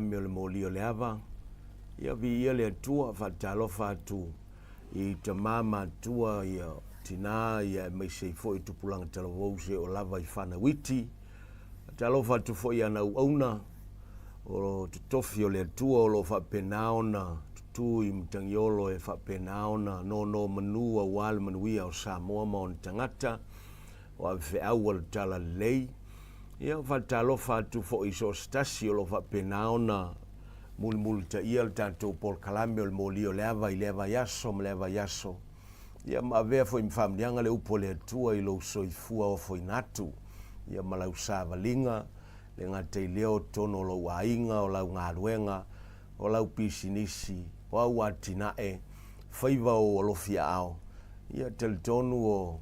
Polokalame o le Moli o le Ava. Ia viia le Atua, faatalofa atu i tama matua ia tina ia aemaise ai foi tupulaga talavou seia oo lava i fanau iti. Faatalofa atu foi i ana auauna o totofi o le Atua o lo o faapena ona tutu i matagiolo e faapena ona nonomanu aua le manuia o Samoa ma ona tagata o avefeau a le Talalelei. Ia, faatalofa atu foi i so o se tasi o lo o faapena ona mulimulitaia le tatou polokalame o le moli o le ava i lea vaiaso ma lea vaiaso. Ia ma avea foi ma faamanuiaga le upu a le Atua i lou soifua ofoina atu, ia ma lau savaliga, le gata i lea o totonu o lou aiga, o lau galuega, o lau pisinisi, o au atinae, faiva o ou alofi aao, ia talitonu o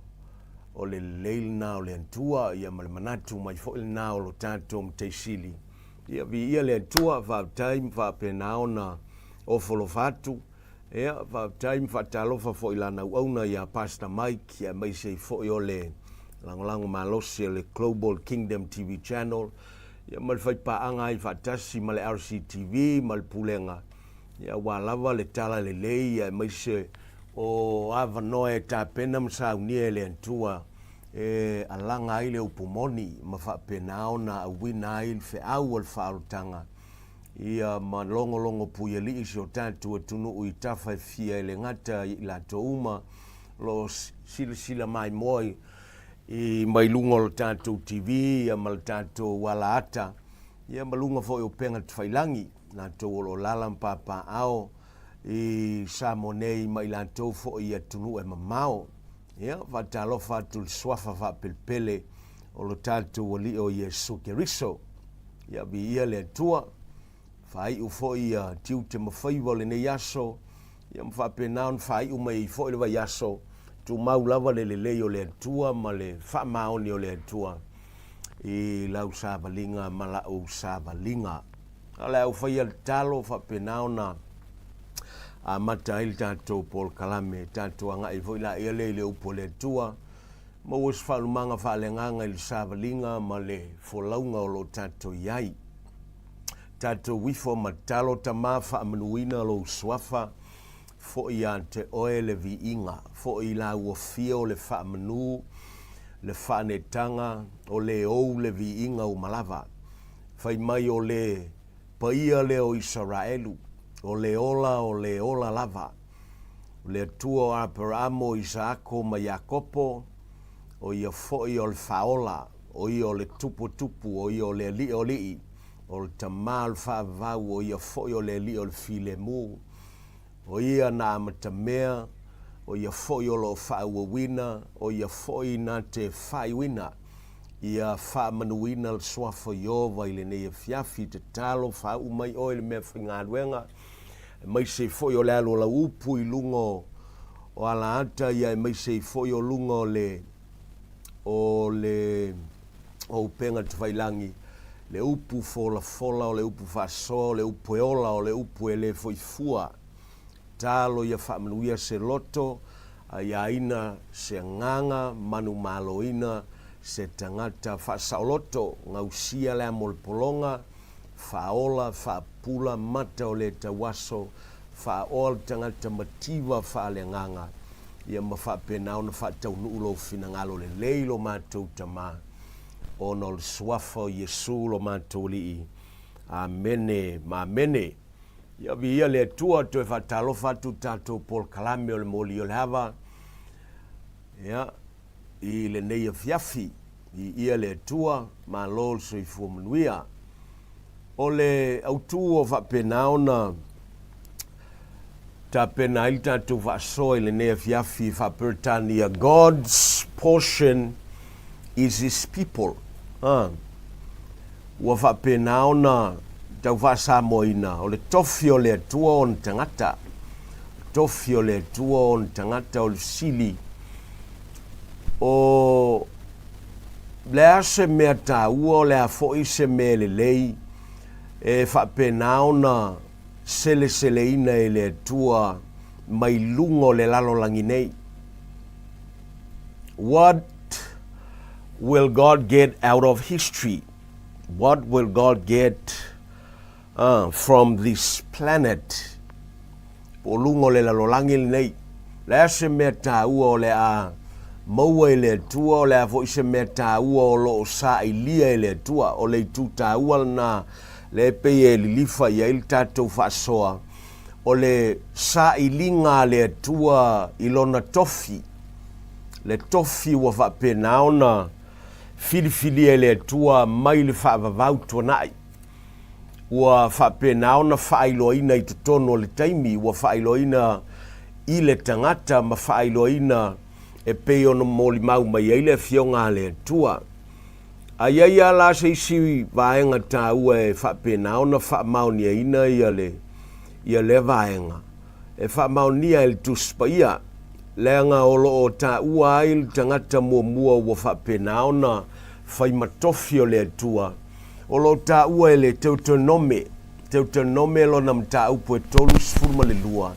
o le lelei lena o le Atua, ia ma le manatu mai foi lena o lo tatou Matai Sili. Ia viia le Atua, faafetai ma faapena ona ofo alofa atu. Ia, faafetai ma faatalofa foi i lana auauna ia Pastor Mike, aemaise ai foi o le lagolago malosi o le Global Kingdom TV Channel, ia ma le faipaaga ai faatasi ma le RCTV ma le Pulega, ia aua lava le tala lelei aemaise o avanoa e tapena ma saunia e le Atua e alaga ai le upu moni ma faapena ona auina ai le feau o le faaolataga ia ma logologo puialii si o tatou atunuu i tafa e fia e le gata i latou uma o lo o silasila maimoa i mai luga o le tatou TV ia ma le tatou alaata ia ma luga foi o upega tafailagi, latou o lo o lala ma papaaao i Samoa nei ma i latou foi i atunuu e mamao. Ia, faatalofa atu i le Suafa faapelepele o lo tatou Alii o Iesu Keriso. Ia, viia le Atua, faaiu foi ia tiute ma faiva o lenei aso, ia ma faapena ona faaiu mai ai foi le vaiaso, tumau lava le lelei o le Atua ma le faamaoni o le Atua i lau savaliga ma la'u savaliga. A o le a ou faia le tatalo faapena ona amata ai le tatou polokalame, tatou agai foi laia lea i le upu a le Atua, maua se faalumaga faaleagaga i le savaliga ma le folauga o lo o tatou i ai. Tatou ifo ma tatalo, Tama, faamanuina lou suafa, foi ia te oe le viiga, foi i lau afio le faamanu, le faanetaga, o le ou le viiga uma lava. Fai mai o le paia lea o Isaraelu, o le ola o le ola lava. O le Atua o Aperaamo, o Isaako ma Iakopo, o ia foi o le Faaola, o ia o le Tuputupu, o ia o le Alii o alii, o le Tama o le Faavavau, o ia foi o le Alii o le Filemu. O ia na amatamea, o ia foi o lo o faaauauina, o ia foi na te faaiuina. Ia faamanuina le Suafa o Ieova i lenei afiafi, tatalo faauu mai oe i le meafaigaluega, aemaise ai foi o le alu o lau upu i luga o alaata, ia aemaise ai foi o luga o le o le o upega tafailagi, le upu folafola, o le upu faasoa, o le upu e ola, o le upu e le foi fua. Talo ia faamanuia se loto, a ia aina se agaga manumaloina se tagata faasaoloto, gausia le amo o le pologa, faaola, faapula mata o le tauaso, faaoa le tagata mativa faaleagaga, ia ma faapena ona faataunuu lou finagalo lelei lo matou Tama, ona o le Suafa o Iesu lo matou Alii. Amene ma amene. Ia viia le Atua, toe faatalofa atu tatou polokalame o le moli o le ava, ia, i lenei afiafi. Viia le Atua, malo le soifua manuia. O le autu ua faapena ona tapena ai le tatou faasoa i lenei afiafi faa-Peretania, God's portion is his people. Ha. Ua faapena ona tau faa-Samoaina, o le tofi o le Atua o ona tagata. Tofi o le Atua o ona tagata o le sili. O le a se mea taua, o le a foi se mea lelei e faapena ona seleseleina e le Atua mai luga o le lalolagi nei. What will God get out of history? What will God get? from this planet, po o luga o le lalolagi lenei. O le a se mea taua o le a maua i le Atua, o le a foi se mea taua o lo o sailia e le Atua. O le itu taua lena lea e pei e lilifa i ai le tatou faasoa, o le sailiga a le Atua i Lona tofi, le tofi ua faapena ona filifilia e le Atua mai le faavavau tuanai. Ua faapena ona faailoaina i totonu o le taimi, ua faailoaina i le tagata ma faailoaina e pei ona molimau mai ai le Afioga a le Atua. A i ai lava la se isi vaega taua e faapena ona faamaoniaina ia le, ia lea vaega, e faamaonia e le Tusi Paia, leaga o lo o taua ai le tagata muamua ua faapena ona fai ma tofi o le Atua, o lo o taua e le Teutonome, Teutonome lona mataupu e 32,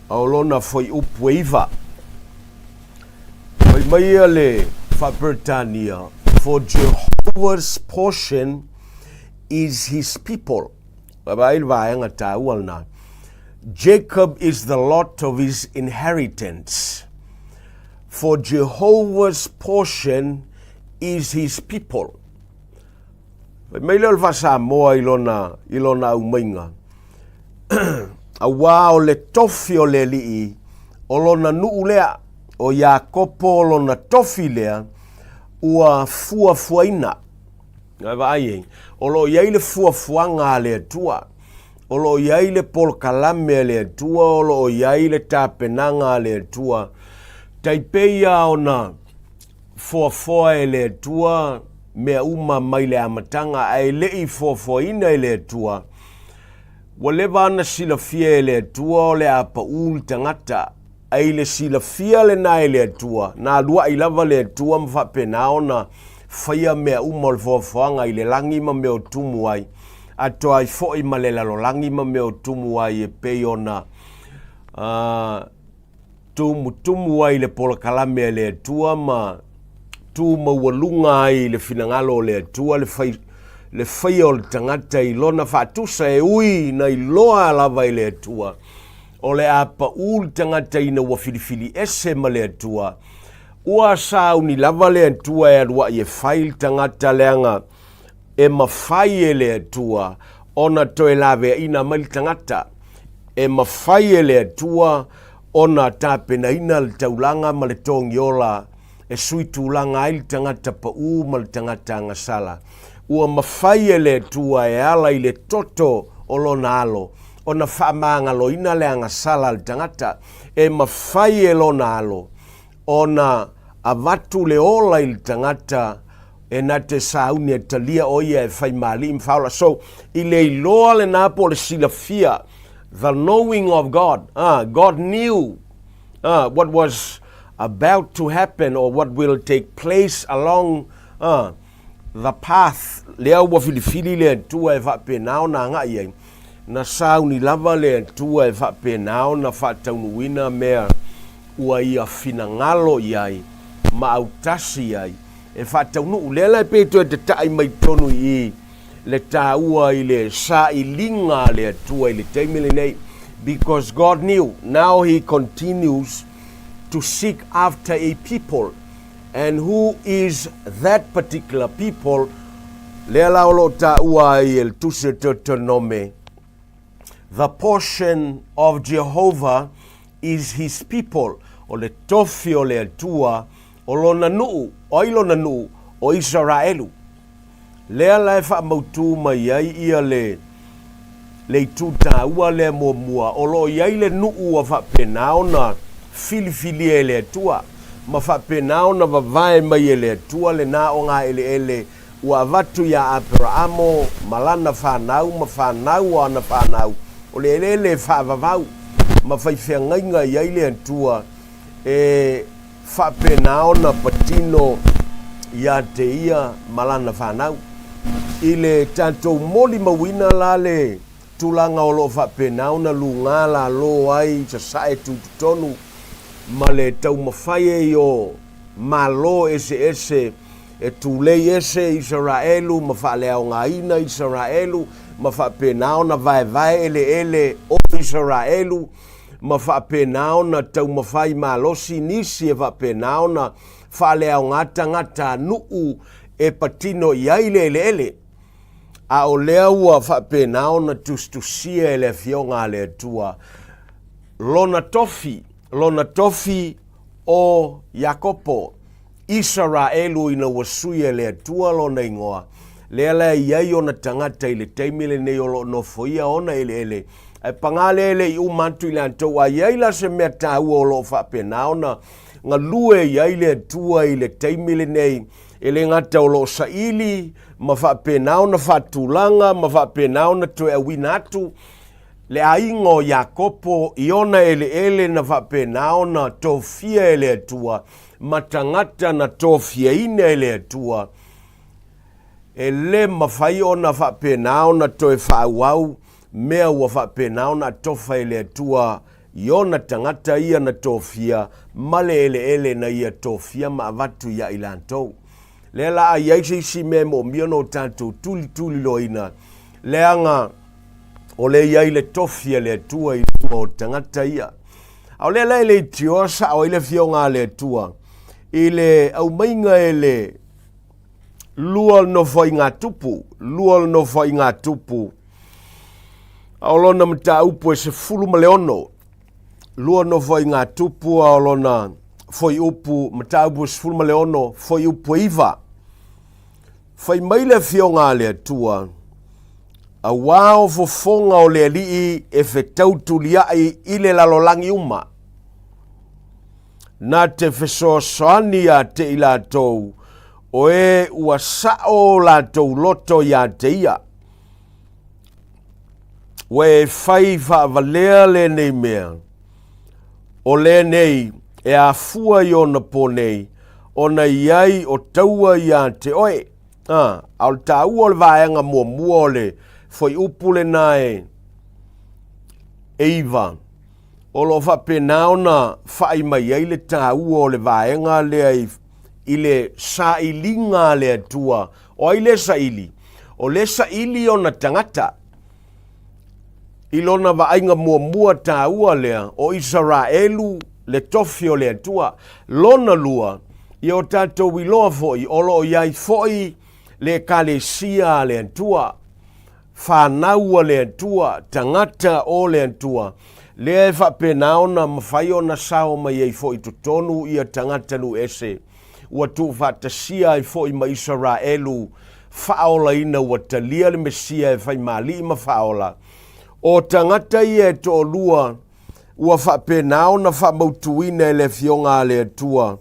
a o lona fuaiupu e 9. Fai mai ia le Faa-Peretania, For Jehovah's portion is his people. Vaai le vaega taua lena. Jacob is the lot of his inheritance. For Jehovah's portion is his people. Fai mai lea o le Faa-Samoa i lona, i lona aumaiga. Auā o le tofi o le Alii, o lona nuu lea, o Iakopo o lona tofi lea, ua fuafuaina. Ae vaai ai, o lo o i ai le fuafuaga a le Atua, o lo o i ai le polokalame a le Atua, o lo o i ai le tapenaga a le Atua, tai pei lava ona foafoa e le Atua mea uma mai le amataga, ae le i foafoaina e le Atua, ua leva ona silafia e le Atua o le a paʻū le tagata, a i le silafia lena e le Atua, na aluaʻi lava le Atua ma faapena ona faia mea uma o le foafoaga i le lagi ma mea o tumu ai, atoa ai foi ma le lalolagi ma mea o tumu ai e pei ona tumutumu ai le polokalame a le Atua ma tu maualuga ai i le finagalo o le Atua le fai, le faia o le tagata i lona faatusa e ui na iloa lava e le Atua o le a paʻū le tagata ina ua filifili ese ma le Atua. Ua sauni lava le Atua e aluaʻi e fai le tagata leaga e mafai e le Atua ona toe laveaina mai le tagata. E mafai e le Atua ona tapenaina le taulaga ma le togiola e sui tulaga ai le tagata paʻū ma le tagata agasala. Ua mafai e le Atua e ala i le toto o lona Alo ona faamagaloina le agasala a le tagata. E mafai e lona Alo ona avatu le ola i le tagata e na te sauni e talia o ia e fai ma alii ma faaola. So, i le iloa lena po o le silafia, the knowing of God, God knew what was about to happen or what will take place along the path lea ua filifili le Atua e faapena ona agai ai, na sauni lava le Atua e faapena ona faataunuuina mea ua ia finagalo i ai ma autasi i ai e faataunuu. Lea la e pei e toe tatai mai tonu i i le taua i le sailiga a le Atua i le taimi lenei, because God knew, now he continues to seek after a people, and who is that particular people, lea la o lo o taua ai e le Tusi o Deuteronome, The portion of Jehovah is his people, o le tofi o le Atua o lona nuu, o ai lona nuu? O Isaraelu. Lea la e faamautū mai ai ia le, le itu tāua lea muamua, o lo o i ai le nuu ua faapena ona filifilia e le Atua, ma faapena ona vavae mai e le Atua lena o ngā eleele ua avatu iā Aperaamo ma lana whanau ma whanau o ana whanau, o le eleele e faavavau ma fai feagaiga i ai le Atua e faapena ona patino iā te ia ma lana whanau. I le tatou molimauina la le tulaga o lo o faapena ona lugā lalo ai sasae tutotonu ma le taumafai ai o Malo eseese e tulei ese Isaraelu ma faaleaogaina Isaraelu ma faapena ona vaevae eleele o Isaraelu ma faapena ona taumafai malosi nisi e faapena ona faaleaoga tagata nuu e patino i ai le eleele. A o lea ua faapena ona tusitusia e le Afioga a le Atua lona tofi, lona tofi o Iakopo, Isaraelu ina ua suia e le Atua lona igoa, lea la e i ai ona tagata i le taimi lenei o lo o nofoia ona eleele, ae paga lea e le i uma atu i latou. A i ai la se mea taua o lo o faapena ona galue i ai le Atua i le taimi lenei, e le gata o lo o saili ma faapena ona faatulaga ma faapena ona toe auina atu le aiga o Iakopo i ona eleele na faapena ona tofia e le Atua ma tagata na tofiaina e le Atua, e le mafai ona faapena ona toe faaauau mea ua faapena ona atofa e le Atua i ona tagata ia na tofia ma le eleele na ia tofia ma avatu iā i latou. Lea la a i ai se isi mea e moomia ona o tatou tulituliloaina, leaga o lea i ai le tofi a le Atua i luga o tagata ia. A o lea la e leitioa sao ai le Afioga a le Atua i le aumaiga e le lua o le Nofoaiga Tupu, lua o le Nofoaiga Tupu, a o lona mataupu e 16, lua Nofoaiga Tupu a o lona fuaiupu, mataupu e 16, fuaiupu e 9. Fai mai le Afioga a le Atua, Auā o fofoga o le Alii e fetautuliaʻi i le lalolagi uma, na te fesoasoani iā te i latou o e ua saʻo o latou loto iā te ia. Ua e fai faavalea lenei mea, o lenei e afua i ona pō nei, ona i ai o taua iā te oe. A, a o le taua o le vaega muamua o le fuaiupu lena e 9, o lo o faapena ona faai mai ai le taua o le vaega lea i, i le sailiga a le Atua. O ai le saili? O le saili ona tagata. I lona vaaiga muamua taua lea, o Isaraelu le tofi o le Atua. Lona lua, ia o tatou iloa foi, o lo o i ai foi le Ekalesia a le Atua, fanau a le Atua, tagata o le Atua, lea e faapena ona mafai ona sao mai ai foi i totonu ia tagata nuu ese, ua tuufaatasia ai foi ma Isaraelu faaolaina ua talia le Mesia e fai ma Alii ma Faaola. O tagata ia e toalua ua faapena ona faamautuina e le Afioga a le Atua,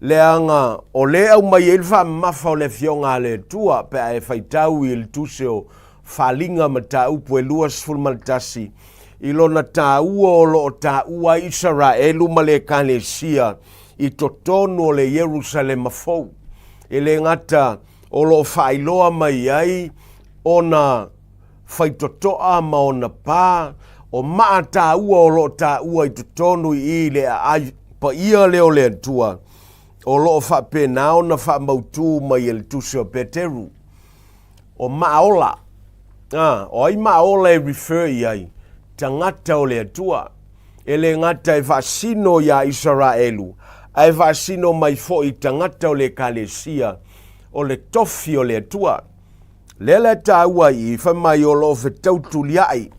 leaga o lea e aumai ai le faamamafa o le Afioga a le Atua pe a e faitau i le tusi o Faaaliga Mataupu e 21, i lona taua o lo o taua ai Isaraelu ma le Ekalesia i totonu o le Ierusalema fou. E le gata o lo o faailoa mai ai ona faitotoa ma ona pā, o maa taua o lo o taua i totonu i i le aai paia lea o le Atua, o lo o faapena ona faamautū mai e le tusi o Peteru. O maa ola. A, o ai maa ola e refer i ai? Tagata o le Atua. E le gata e faasino iā Isaraelu, ae faasino mai foi i tagata o le Ekalesia, o le tofi o le Atua. Lea la e taua i i, fai mai o lo o fetautuliaʻi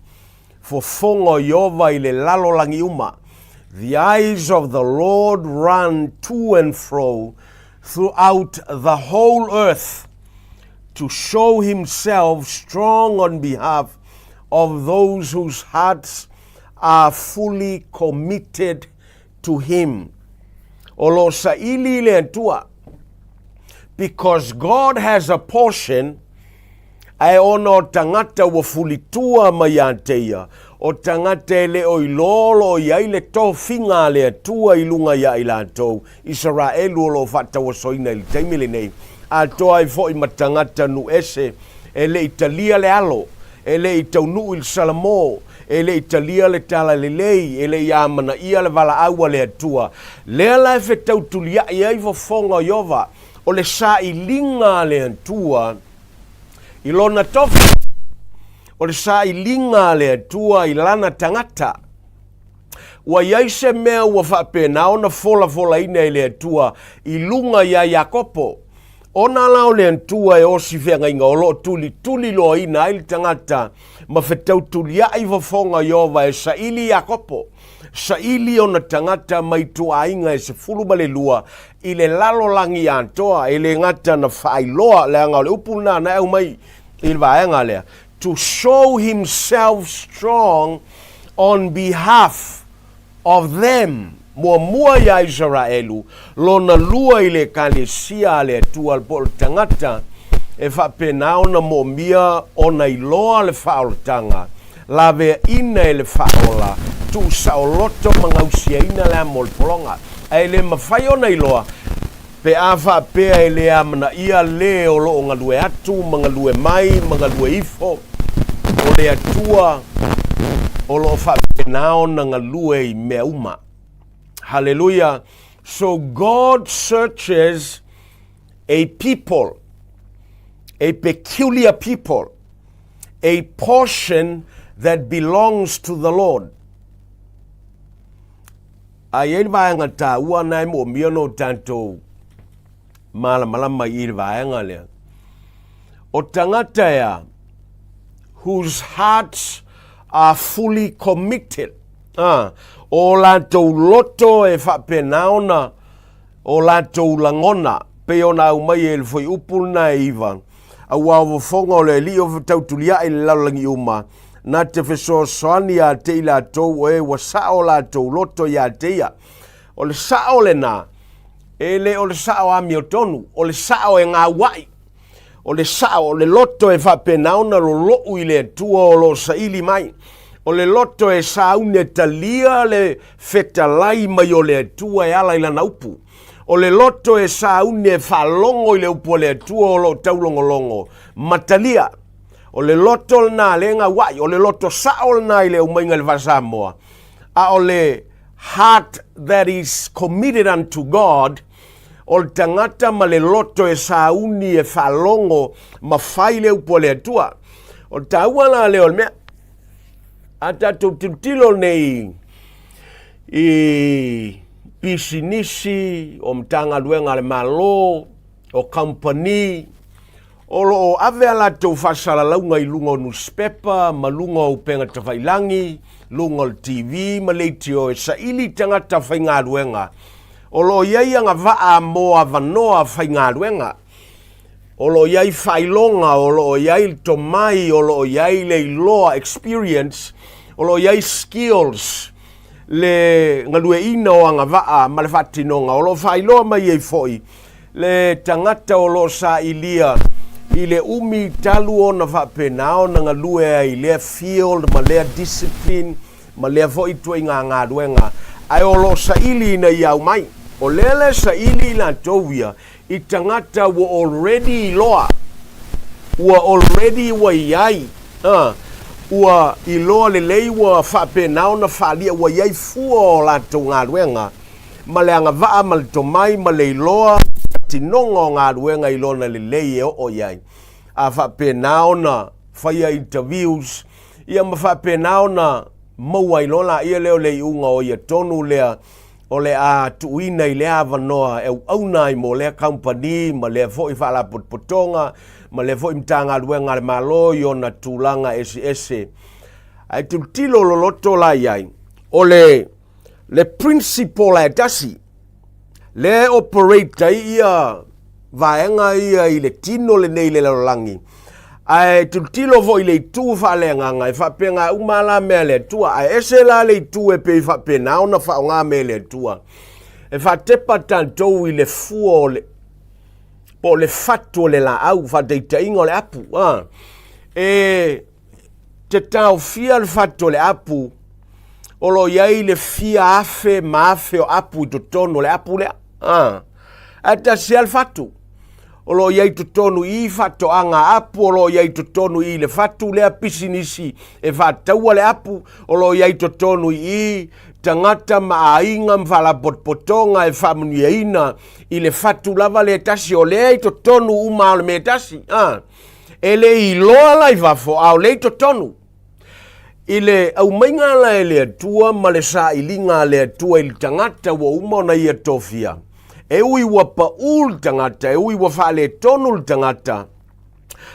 fofoga o Ieova i le lalolagi uma. The eyes of the Lord run to and fro throughout the whole earth to show himself strong on behalf of those whose hearts are fully committed to him. O lo o saili i le Atua. Because God has a portion, ae ona o tagata ua fulitua mai iā te ia, o tagata e le o iloa o lo o i ai le tofiga a le Atua i luga iā i latou, Isaraelu o lo o faatauasoina i le taimi lenei, atoa ai foi ma tagata nuu ese e le i talia le alo, e le i taunuu i le Salamo, e le i talia le talalelei, e le i amanaia le valaau a le Atua. Lea la e fetautuliaʻi ai fofoga o Ieova, o le sailiga a le Atua i lona tofi. O le sailiga a le Atua i lana tagata. Ua i ai se mea ua faapena ona folafolaina e le Atua i luga iā Iakopo. Ona la o le Atua e osi feagaiga o lo o tulituliloaina ai le tagata ma fetautuliaʻi fofoga o Ieova e saili Iakopo, saili ona tagata mai ituaiga e 12 i le lalolagi atoa, e le gata na faailoa, leaga o le upu lena na e aumai i le vaega lea, to show himself strong on behalf of them, muamua iā Isaraelu, lona lua i le Ekalesia a le Atua po o le tagata e faapena ona moomia ona iloa le faaolataga, laveaina e le faaola, tuusaoloto ma gausiaina le amo o le pologa. Ae le mafai ona iloa pe a faapea e le amanaia le o lo o galue atu ma galue mai ma galue ifo o le Atua o lo o faapena ona galue i mea uma. Haleluia! So God searches a people, a peculiar people, a portion that belongs to the Lord. A i ai le vaega taua na e moomia no tatou malamalama i le vaega lea. O tagata ea whose hearts are fully committed. Ah, o latou loto e faapena ona o latou lagona, pei ona aumai e le fuaiupu lena e 9, Aua o fofoga o le Alii o tautuliaʻi i le lalolagi uma, na te fesoasoani iā te i latou o e ua saʻo latou loto iā te ia. O le saʻo lenā, e le o le saʻo amiotonu, o le saʻo e gauaʻi. O le saʻo, o le loto e faapena ona loloʻu i le Atua o lo o saili mai. O le loto e sauni e talia le fetalai mai o le Atua e ala i lana upu. O le loto e sauni e faalogo i le upu a le Atua o lo o taulogologo ma talia. O le loto lenā le gauaʻi, o le loto saʻo lenā i le aumaiga i le Faa-Samoa, a o le heart that is committed unto God, o le tagata ma le loto e sauni e faalogo ma fai le upu a le Atua. O le taua la lea o le mea, a tatou tilotilo nei i pisinisi, o Matagaluega a le Malo, o kamupani, o lo o ave a latou faasalalauga i luga o nusipepa ma luga o upega tafailagi, luga o le TV ma leitio e saili tagata faigaluega. O lo o i ai agavaa mo avanoa faigaluega. O lo o i ai faailoga, o lo o i ai le tomai, o lo o i ai le iloa, experience, o lo o i ai skills, le galueaiina o agavaa ma le faatinoga. O lo o faailoa mai ai foi le tagata o lo o sailia i le umi talu ona faapena ona galue ai i lea field ma lea discipline ma lea foi ituaiga galuega, ae o lo o saili ina ia aumai. O lea la e saili i latou ia i tagata ua already iloa, ua already ua i ai, a, ua iloa lelei ua faapena ona faaalia ua i ai fua o latou galuega, ma le agavaa ma le tomai ma le iloa tinoga o galuega i lona lelei e oo i ai. A faapena ona faia interviews, ia ma faapena ona maua ai loa laia lea o le iuga o ia tonu lea o le a tuuina i lea avanoa e auauna ai mo lea kamupani ma lea foi faalapotopotoga ma lea foi Matagaluega a le Malo i ona tulaga eseese. Ae tilotilo loloto la i ai, o le, le principle e tasi, lea e operate ai ia vaega ia i le tino lenei i le lalolagi. Ae tilotilo foi i le itu faaleagaga, e faapena uma la mea a le Atua. Ae ese la le itu e pei faapena ona faaaoga mea e le Atua. E faatepa tatou i le fua o le, po o le fatu o le laau, faataitaiga o le apu. A. E te taofia le fatu o le apu, o lo o i ai le fia afe ma afe o apu i totonu o le apu lea. A. Ae tasi lava le fatu. O lo o i ai totonu i faatoaga apu, o lo o i ai totonu i le fatu lea pisinisi e faataua le apu, o lo o i ai totonu i tagata ma aiga ma faalapotopotoga e faamanuiaina i le fatu lava lea tasi, o lea i totonu uma o le mea tasi. A. E le iloa la i fafo, a o lea i totonu. I le aumaiga la e le Atua ma le sailiga a le Atua i le tagata ua uma ona ia tofia, e ui ua paʻū le tagata, e ui ua faaletonu le tagata,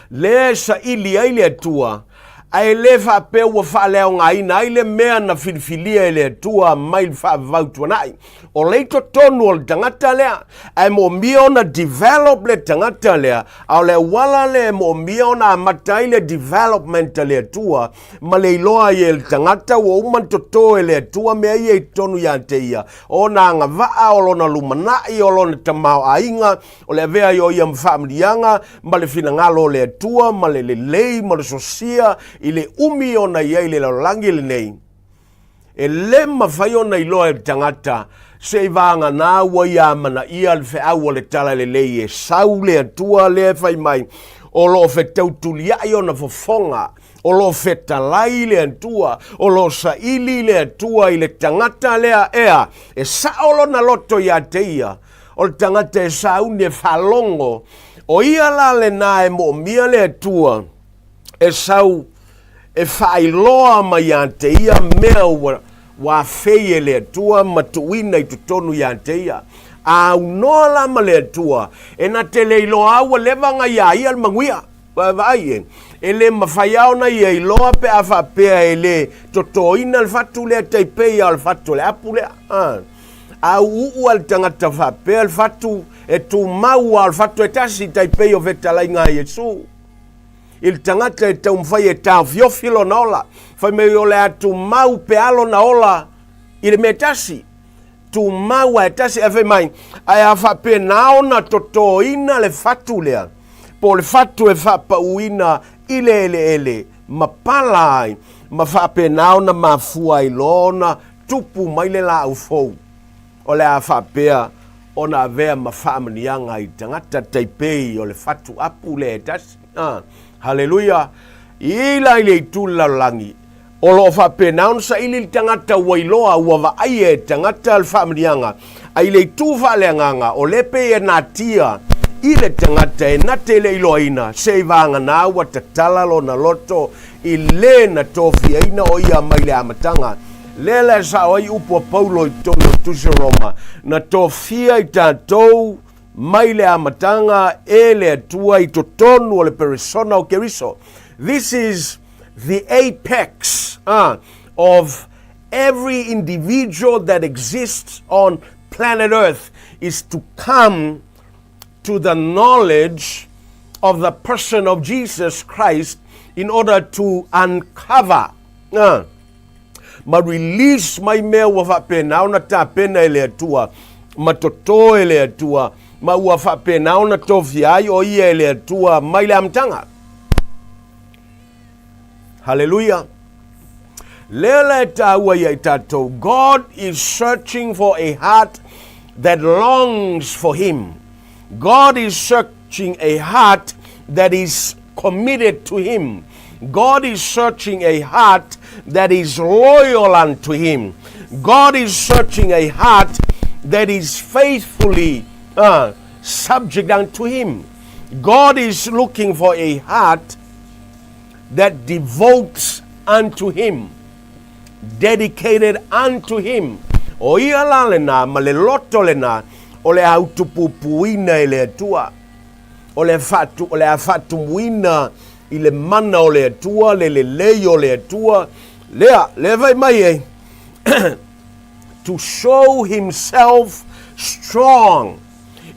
lea e saili ai le Atua, ae le faapea ua faaleaogaina ai le mea na filifilia e le Atua mai le faavavau tuanai. O le i totonu o le tagata lea, ae moomia ona develop le tagata lea, a o le auala lea e moomia ona amata ai le development a le Atua ma le iloa ai e le tagata ua uma ona toto e le Atua mea ia i totonu ia te ia, o ona agavaa, o lona lumanai, o lona tamaoaiga, o le avea ai o ia ma faamanuiaga ma le finagalo o le Atua ma le lelei ma le sosia i le umi ona i ai i le lalolagi lenei. E le mafai ona iloa e le tagata se i vagana ua ia amanaia le feau o le talalelei e sau le Atua lea e fai mai o lo o fetautuliai ona fofoga, o lo o fetalai le Atua, o lo o saili le Atua i le tagata lea ea e sao lona loto ia te ia, o le tagata e sauni e faalogo, o ia la lena e moomia le Atua e sau e faailoa mai ia te ia mea ua, ua afei e le Atua ma tuuina i totonu ia te ia. A aunoa la ma le Atua, e na te le iloa au ua leva ona iā ia le manuia. Vaavaai e, e le mafai lava ona ia iloa pe a faapea e le totoina le fatu lea tai pei lava o le fatu o le apu lea. A, a uuuu lava le tagata faapea le fatu e tumau lava o le fatu e tasi tai pei o fetalaiga a Iesu. I le tagata e taumafai e taofiofi lona ola, fai mai o le a tumau pea lona ola i le mea e tasi. Tumau lava e tasi, ae fai mai, ae a faapena ona totoina le fatu lea, po o le fatu e faapauina i le eleele ma pala ai, ma faapena ona mafua ai loa ona tupu mai le laau fou, o le a faapea ona avea ma faamanuiaga i tagata tai pei o le fatu apu lea e tasi. Ah, haleluia! I la i le itu le lalolagi, o lo o faapena ona saili le tagata ua iloa, ua vaaia e tagata le faamanuiaga, a i le itu faaleagaga, o lea pei e natia i le tagata e na te le iloaina, se i vagana ua tatala lona loto i le na tofiaina o ia mai le amataga. Lea la e sao ai upu a Paulo i totonu o le Tusi o Roma, na tofia i tatou mai le amataga e le Atua i totonu o le peresona o Keriso. This is the apex of every individual that exists on planet Earth is to come to the knowledge of the person of Jesus Christ in order to uncover ma release mai mea ua faapena ona tapena e le Atua, ma toto e le Atua, ma ua faapena ona tofia ai o ia e le Atua mai le amataga. Haleluia. Lea la e tāua ia i tātou. God is searching for a heart that longs for him. God is searching a heart that is committed to him. God is searching a heart that is loyal unto him. God is searching a heart that is faithfully subject unto him. God is looking for a heart that devotes unto him, dedicated unto him. O ia la lena ma le loto lena o le a utupupuina e le Atua. O le faatu, o le a faatumuina i le mana o le Atua, le lelei o le Atua. Lea, lea fai mai e, to show himself strong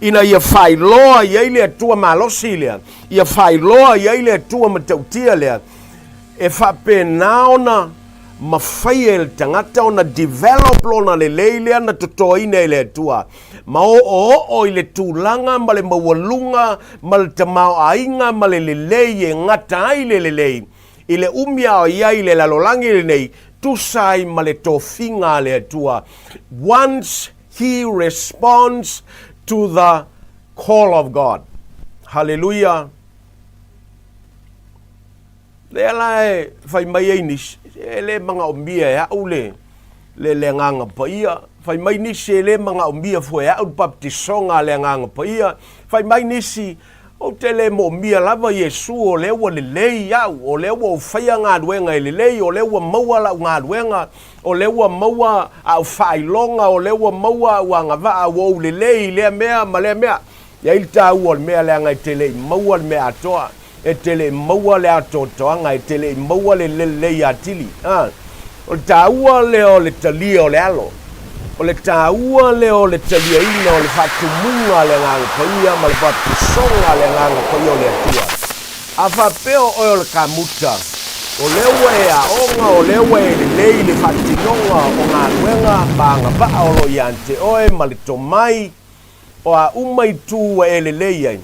ina ia faailoa i ai le Atua malosi lea, ia faailoa i ai le Atua matautia lea, e faapena ona mafai e le tagata ona develop lona lelei lea na totoina e le Atua, ma oooo i le tulaga ma le maualuga ma le tamaoaiga ma le lelei e gata ai le lelei i le umi a o i ai i le lalolagi lenei, tusa ai ma le tofiga a le Atua. Once He responds to the call of God. Haleluia! Lea la e fai mai ai nisi, e le manaomia e au le, le, le agaga paia. Fai mai nisi e le manaomia fua e au le baptisoga a le agaga paia. Fai mai nisi, Ou te le moomia lava Iesu o lea ua lelei au, o lea ua ou faia galuega e lelei, o lea ua maua lau galuega, o lea ua maua au faailoga, o lea ua maua au agavaa, ua ou lelei i lea mea ma lea mea. E i ai le taua o le mea leaga e te le i maua le mea atoa, e te le i maua le atoatoaga, e te le i maua le lelei atili. A. O le taua lea o le talia o le alo. O le taua lea o le taliaina o le faatumuga a le Agaga Paia ma le baptisoga a le Agaga Paia o le Atua. A faapea o oe o le kamuta, o lea ua e aoga, o lea ua e lelei i le faatinoga o galuega ma agavaa o lo o ia te oe ma le tomai, O a uma itu ua e lelei ai,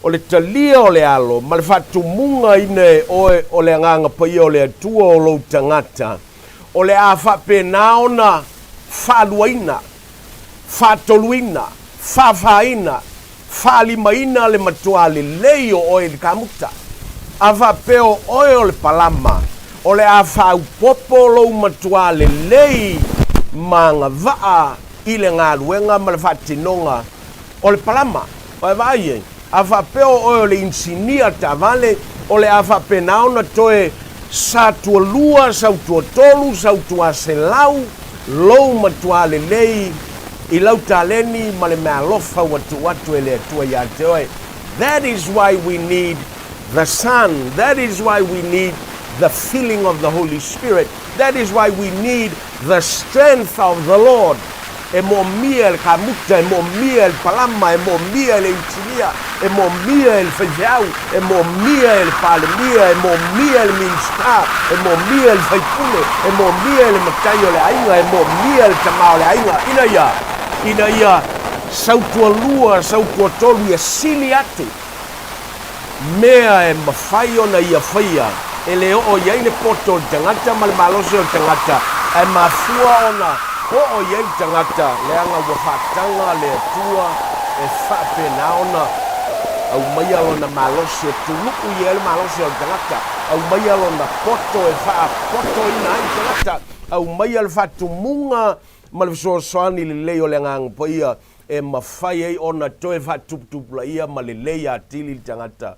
o le talia o le alo ma le faatumugaina e oe o le Agaga Paia o le Atua o lou tagata, o le a faapena ona faaluaina, faatoluina, faafāina, faalimaina le matuā lelei o oe i le kamuta. A faapea o oe o le palama, o le a faaaupopo lou matuā lelei ma agavaa i le galuega ma le faatinoga o le palama. Ua e vaai i ai? A faapea o oe o le inisinia taavale, o le a faapena ona toe satualua, sautuatolu, sautuaselau lou matuā lelei i lau taleni ma le meaalofa ua tuu atu e le Atua ia te oe. That is why we need the Son. That is why we need the filling of the Holy Spirit. That is why we need The strength of the Lord, e moomia e le kamuta, e moomia e le palama, e moomia e le inisinia, e moomia e le faifeau, e moomia e le palemia, e moomia e le minisita, e moomia e le faipule, e moomia e le matai o le aiga, e moomia e le tama o le aiga, ina ia, ina ia sautualua, sautuatolu ia sili atu mea e mafai ona ia faia e le oo i ai le poto o le tagata ma le malosi o le tagata, ae mafua ona oo i ai le tagata leaga ua faataga le Atua e faapena ona aumaia lona malosi e tulu'u i ai le malosi o le tagata, aumaia lona poto e faapotoina ai le tagata, aumaia le faatumuga ma le fesoasoani lelei o le Agaga Paia e mafai ai ona toe faatuputupulaia ma lelei atili le tagata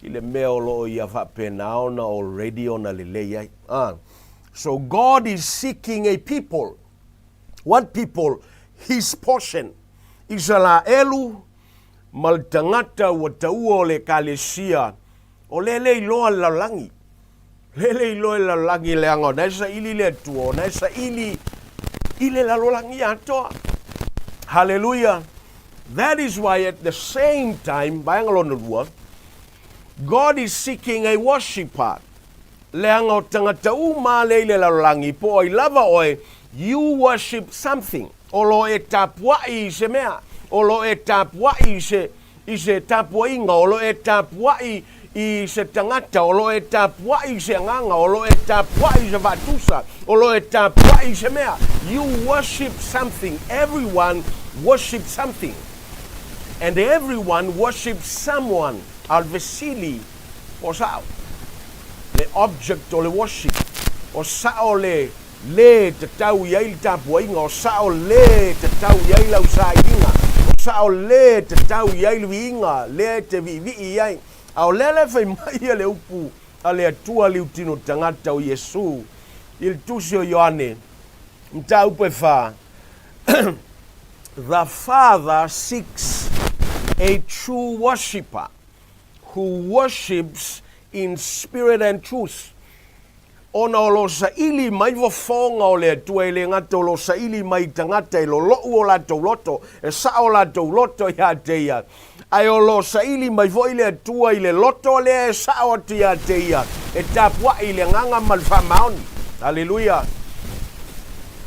i le mea o lo o ia faapena ona already ona lelei ai. Ah. So God is seeking a people. What people? His portion. Isalaelu ma le tagata ua taua o le Ekalesia, o lea le iloa le lalolagi. Lea le iloa le lalolagi leaga o na e saili le Atua, o na e saili i le lalolagi atoa. Hallelujah. That is why at the same time, vaega lona lua, God is seeking a worshipper. Leaga o tagata uma lea i le lalolagi, po o ai lava oe, you worship something. O lo e tapuai i se mea, o lo e tapuai i se i se tapuaiga, o lo e tapuai i se tagata, o lo e tapuai i se agaga, o lo e tapuai i se faatusa, o lo e tapuai i se mea. You worship something. Everyone worships something. And everyone worships someone. A o le fesili, po o sa'o le object o le worship? O sa'o le Lē tatau i ai le tapuaiga, o sao lē tatau i ai lau sailiga, o sao lē tatau i ai le viiga lea e te viivii i ai. A o lea la e fai mai ia le upu a le Atua liutino tagata o Iesu i le Tusi o Ioane, mataupu e fa, The Father seeks a true worshipper who worships in spirit and truth. Ona o lo saili mai fofoga o le Atua, e le gata o lo saili mai i tagata e loloʻu o latou loto, e saʻo o latou loto iā te ia, ae o lo saili mai foi le Atua i le loto lea e saʻo atu iā te ia, e tapuaʻi i le agaga ma le faamaoni. Aleluia!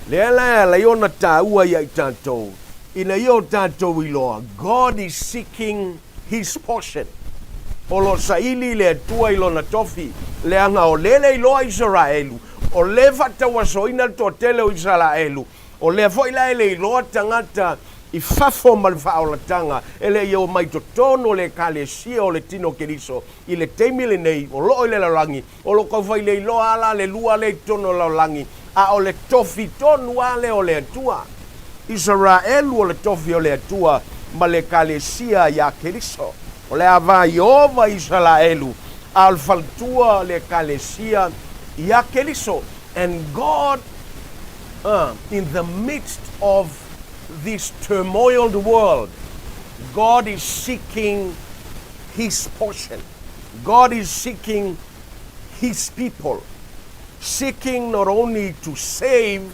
Lea la e ala ai ona taua iā i tatou, ina ia o tatou iloa, God is seeking his portion. O lo saili le Atua i lona tofi, leaga o lea le iloa Isaraelu, o lea faatauasoina le toatele o Isaraelu, o lea foi la e le iloa tagata i fafo ma le faaolataga, e le i omai totonu o le Ekalesia o le Tino Keriso i le taimi lenei, o loo i le lalolagi, o lo tau fai le iloa a la le lua lea i totonu o le lalolagi, a o le tofi tonu a lea o le Atua. Isaraelu o le tofi o le Atua ma le Ekalesia iā Keriso. O le ava Ieova Isalaelu, a o le faletua o le Ekalesia ia Keriso. And God, in the midst of this turmoiled world, God is seeking His portion. God is seeking His people. Seeking not only to save,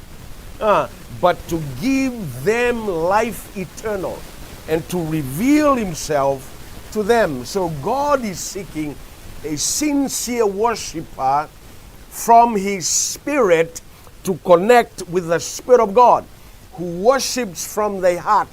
but to give them life eternal and to reveal Himself to them. So God is seeking a sincere worshiper from his spirit to connect with the Spirit of God who worships from the heart.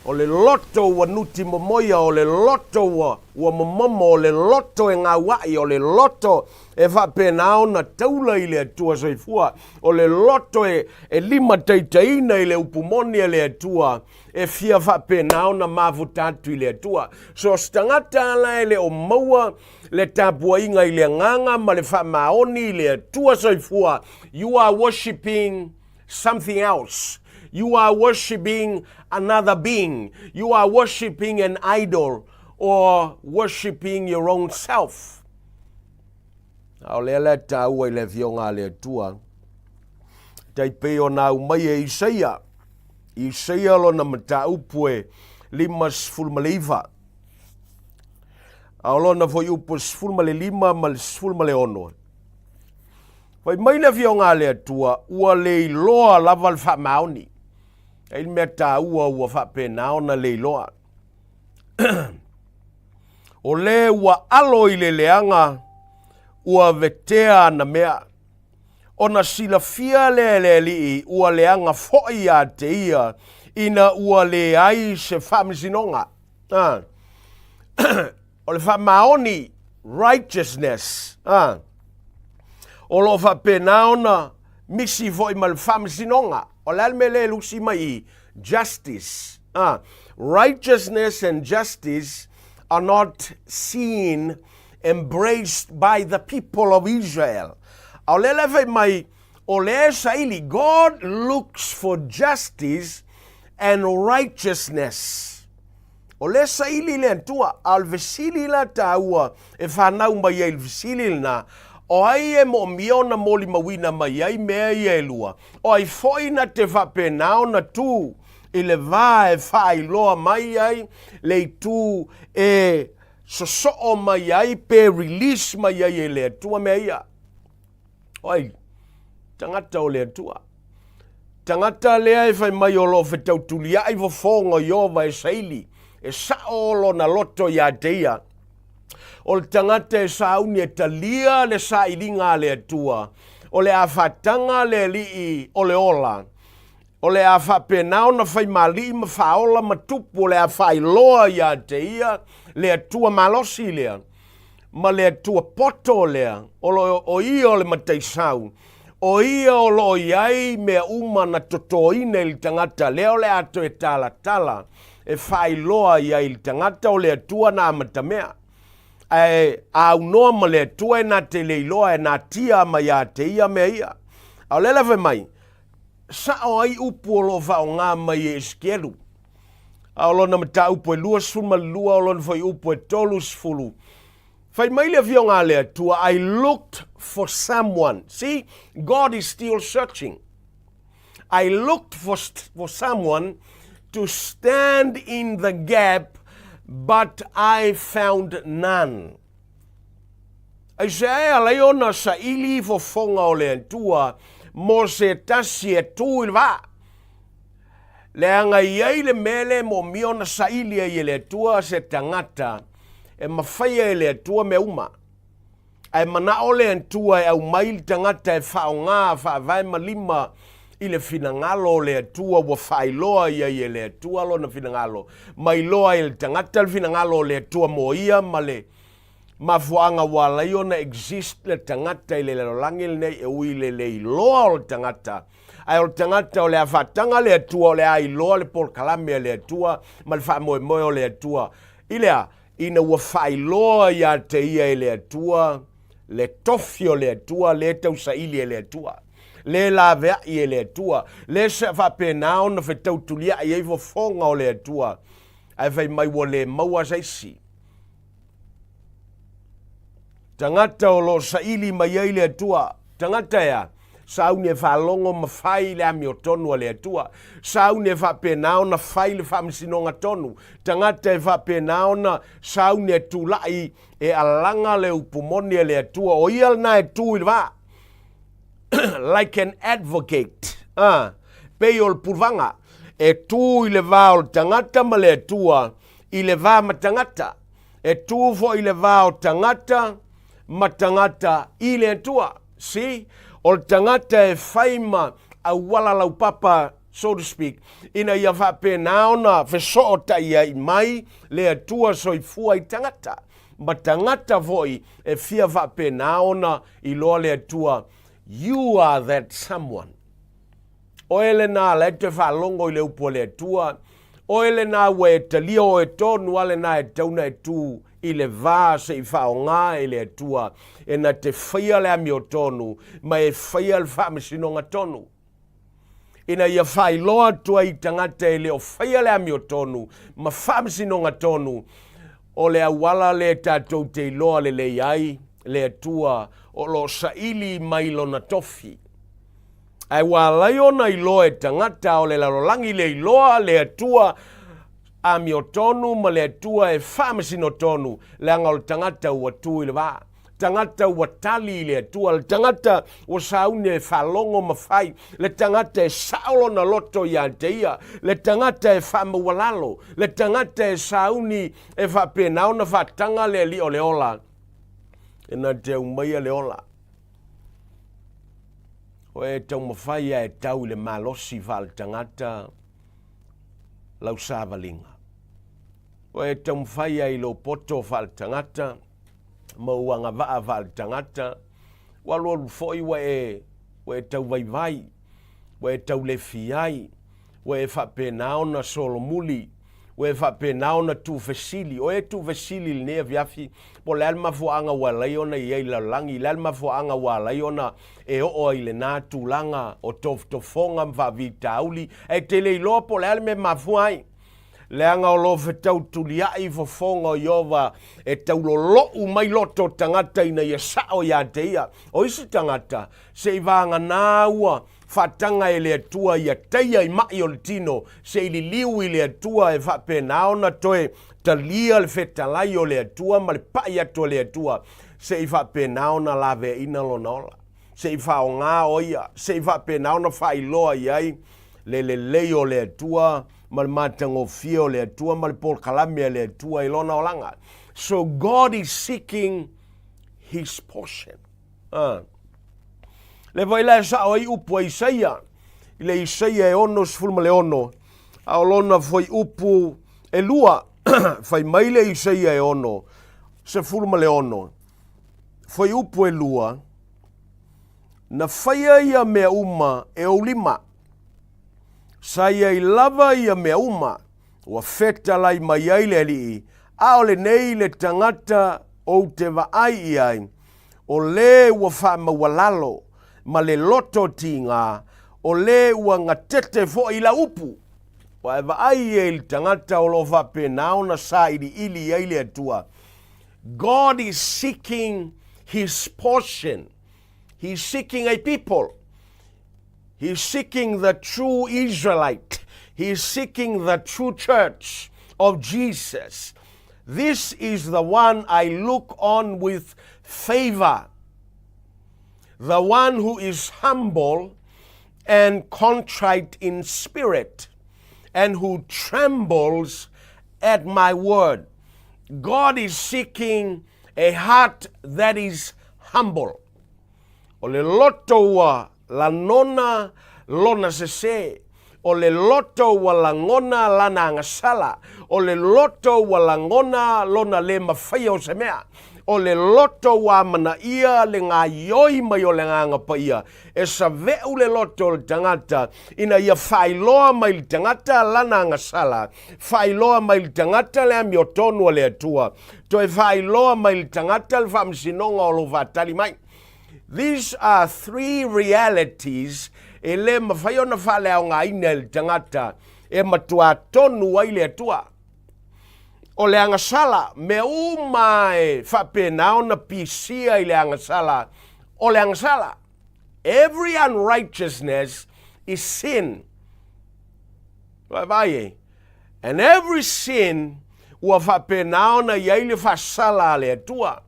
O le loto ua nuti momoia, o le loto ua, ua momomo, o le loto e gauaʻi, o le loto e faapena ona taula i le Atua soifua, o le loto e, e limataitaiina i le upu moni a le Atua, e fia faapena ona mafuta atu i le Atua. So o se tagata ala e le o maua le tapuaiga i le agaga ma le faamaoni i le Atua soifua, you are worshipping something else. You are worshipping another being. You are worshipping an idol or worshipping your own self. A o lea la e tāua i le afioga a le Atua, tai pei ona au mai e Isaia, Isaia lona mataupu e 59. A o lona foi upu e 15 ma le 16. Fai mai le afioga a le Atua, ua le iloa lava le faamaoni. E i le mea tāua ua faapena ona le iloa. O le ua alo i le leaga, ua vetea ana mea. Ona silafia lea e le Alii ua leaga foi ia te ia, ina ua leai se faamasinoga. Ah. O le faamaoni, righteousness. Ah. O lo o faapena ona misi foi ma le faamasinoga. O le a le mea lea e lusi mai i? Justice. Ah. Righteousness and justice are not seen embraced by the people of Israel. A o lea la e fai mai, o lea e saili, God looks for justice and righteousness. O lea e saili le Atua, a o le fesili la tāua e whanau mai ai le fesili lena, o ai e moomia ona molimauina mai ai mea ia e lua, o ai foi na te faapena ona tū i le va e faailoa mai ai le itu e sosoo mai ai pe release mai ai e le Atua mea ia. O ai, tagata o le Atua. Tagata lea e fai mai o lo o fetautuliaʻi fofoga o Ieova e saili, e saʻo lona loto iā te ia. O le tagata e sauni e talia le sailiga a le Atua, o le afataga a le Alii o le ola, O le a faapena ona fai maliʻi ma faaola ma tupu o le a faailoa iā te ia le Atua malosi lea, ma le Atua poto lea, o lo o ia o le mataisau, o ia o lo o i ai mea uma na totoina i le tagata lea o le a toe talatala e faailoa i ai i le tagata o le Atua na amatamea. Ae a aunoa ma le Atua e na te le iloa e natia mai iā te ia mea ia. A o lea la fai mai, Saʻo ai upu o lo o faaaoga mai e Esekielu. A o lona mataupu e 22, o lona foi upu e 30. Fai mai le afioga a le Atua, I looked for someone. See, God is still searching. I looked for someone to stand in the gap, but I found none. Aisea e ala ai ona saili fofoga o le Atua mo se tasi e tū i le vaa? Leaga e i ai le mea lea e moomia ona saili ai e le Atua se tagata e mafaia e le Atua mea uma. Ae manao le Atua e aumai le tagata e faaaoga faavae ma lima i le finagalo o le Atua ua faailoa i ai e le Atua lona finagalo, ma iloa ai e le tagata le finagalo o le Atua mo ia ma le mafuaaga ua ala ai ona exist le tagata i le lalolagi lenei e ui i le le iloa o le tagata, ae o le tagata o le a faataga le Atua o le a iloa le polokalame a le Atua ma le faamoemoe o le Atua i le a? Ina ua faailoa ia te ia e le Atua le tofi o le Atua le tausaili e le Atua, le laveai e le Atua, le faapena ona fetautuliai ai fofoga o le Atua, ae fai mai ua le maua se isi. Tagata o lo o saili mai ai le Atua. Tagata e a? Sauni e faalogo ma fai le amiotonu a le Atua. Sauni e faapena ona fai le faamasinoga tonu. Tagata e faapena ona sauni e tulai e alaga le upu moni a le Atua. O ia lena e tu i le va. Like an advocate. Ah, pei o le pulvaga. E tu i le va o le tagata ma le Atua, i le va ma tagata. E tu foi i le va o tagata ma tagata i le Atua. See? O le tagata e fai ma auala laupapa, so to speak, ina ia faapena ona fesootai ai mai le Atua soifua i tagata. Ma tagata foi e fia faapena ona iloa le Atua, you are that someone. Oe lena la e toe faalogo i le upu a le Atua, oe lena ua e talia oe tonu a lena e tatau ona e tu i le va se i faaaoga e le Atua e na te faia le amiotonu ma e faia le faamasinoga tonu. Ina ia faailoa atu ai i tagata e le o faia le amiotonu ma faamasinoga tonu, o le auala lea tatou te iloa lelei ai le Atua o lo o saili mai lona tofi. Ae ua alai ona iloa e tagata o le lalolagi le iloa le Atua amiotonu ma le Atua e faamasino tonu, leaga o le tagata ua tu i le va. Tagata ua tali i le Atua, le tagata ua sauni e faalogo ma fai, le tagata e sao lona loto ia te ia, le tagata e faamaualalo, le tagata e sauni e faapena ona faataga le alii o le ola, e na te aumaia le ola. O e taumafai a e tau i le malosi faaletagata lau savaliga. O e taumafai a i lou poto faaletagata ma ou agavaa faaletagata, ua alualu foi ua e, ua e tauvaivai, ua e taulefi ai, ua e faapena ona solomuli, ua e faapena ona tuufesili. O e tuufesili i lenei afiafi, po o le a le mafuaaga ua ala ai ona i ai i le lalolagi, le a le mafuaaga ua ala ai ona e oo ai i lena tulaga o tofotofoga ma faavitauli, ae te le iloa po o le a le mea e mafua ai. Leaga o lo o fetautuliai fofoga o Ieova e taulolou mai loto o tagata ina ia sao ia te ia. O isi tagata, seivaganā ua faataga e le Atua ia taia i maʻi o le tino, se i liliu i le Atua e faapena ona toe talia le fetalai o le Atua ma le paʻi atu a le Atua, se i faapena ona laveaina lona ola, se i faaaoga o ia, se i faapena ona faailoa i ai le lelei o le Atua ma le matagofie o le Atua ma le polokalame a le Atua i lona olaga. So God is seeking his portion. A. Le foi la e sao ai upu a Isaia, i le Isaia e 66, a o lona foi upu e lua, fai mai le Isaia e 66, foi upu e lua, na faia ia mea uma e ou lima. Sa i ai lava ia mea uma, ua fetalai mai ai le Alii, a o lenei le tagata ou te vaai i ai, o lē ua faamaualalo ma le loto tigā, o lē ua gatete foi i lau upu. Ua e vaai ia i le tagata o lo o faapena ona sailiili i ai le Atua. God is seeking his portion. He is seeking a people. He is seeking the true Israelite. He is seeking the true church of Jesus. This is the one I look on with favor. The one who is humble and contrite in spirit and who trembles at my word. God is seeking a heart that is humble. O le loto ua lanona lona sesē, o le loto ua lagona lana agasala, o le loto ua lagona lona lē mafaia o se mea, o le loto ua amanaia le gaioi mai o le Agaga Paia, e saveʻu le loto o le tagata ina ia faailoa mai i le tagata lana agasala, faailoa mai i le tagata le amiotonu a le Atua, toe faailoa mai i le tagata le faamasinoga o lo o faatali mai. These are three realities e le mafai ona faaleaogaina e le tagata e matuā tonu ai le Atua. O le agasala, mea uma e faapena ona pisia i le agasala, o le agasala. Every unrighteousness is sin. Vaavaai e. And every sin ua faapena ona i ai le faasala a le Atua.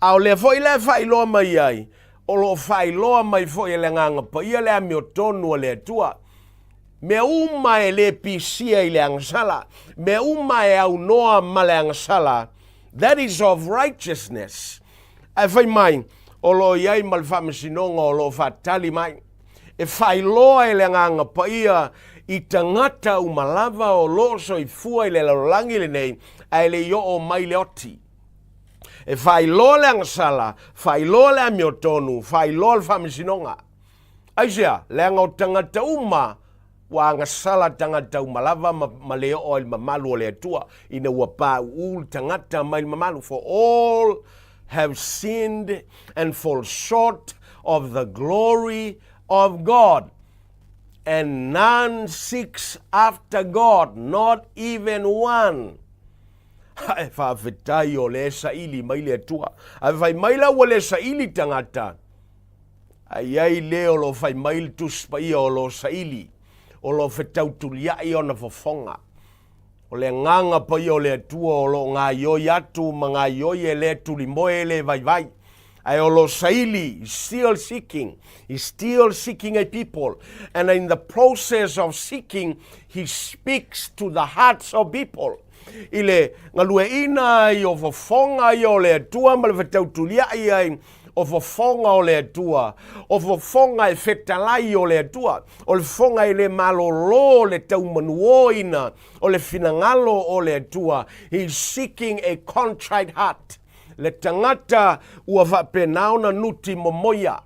A o lea foi la e faailoa mai ai, o lo o faailoa mai foi e le Agaga Paia le amiotonu a le Atua. Mea uma e le pisia i le agasala, mea uma e aunoa ma le agasala, that is of righteousness. Ae fai mai, o lo o i ai ma le faamasinoga o lo o faatali mai. E faailoa e le Agaga Paia i tagata uma lava o lo o soifua i le lalolagi lenei ae le i oo mai le oti. E faailoa le agasala, faailoa le amiotonu, faailoa le faamasinoga. Aisea? Leaga o tagata uma ua agasala tagata uma lava ma, ma le oo ai le mamalu o le Atua, ina ua pauu le tagata mai le mamalu. For all have sinned and fall short of the glory of God. And none seeks after God, not even one. Ae faafetai o lea e saili mai le Atua. Ae fai mai la ua le saili tagata, Ae i ai le o lo o fai mai le Tusi Paia o lo o saili, o lo o fetautuliaʻi ona fofoga. O le agaga paia o le Atua o lo o gaioi atu ma gaioi e le tulimoe e le vaivai. Ae o lo o saili, is still seeking, is still seeking a people. And in the process of seeking, he speaks to the hearts of people. I le galueaiina ai o fofoga ia o le Atua ma le fetautuliaʻi ai o fofoga o le Atua, o fofoga e fetalai o le Atua, o le fofoga e le malōlō le taumanuōina o le finagalo o le Atua. He is seeking a contrite heart. Le tagata ua faapena ona nuti momoia.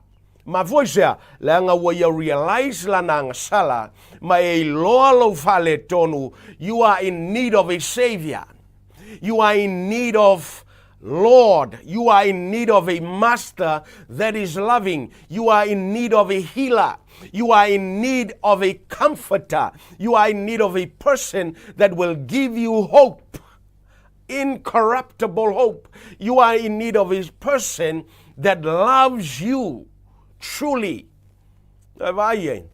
Mafua i sea, leaga ua ia realize lana agasala, ma e iloa lou faaletonu, you are in need of a savior. You are in need of Lord, you are in need of a master that is loving. You are in need of a healer. You are in need of a comforter. You are in need of a person that will give you hope, incorruptible hope. You are in need of a person that loves you truly. E vaai ai.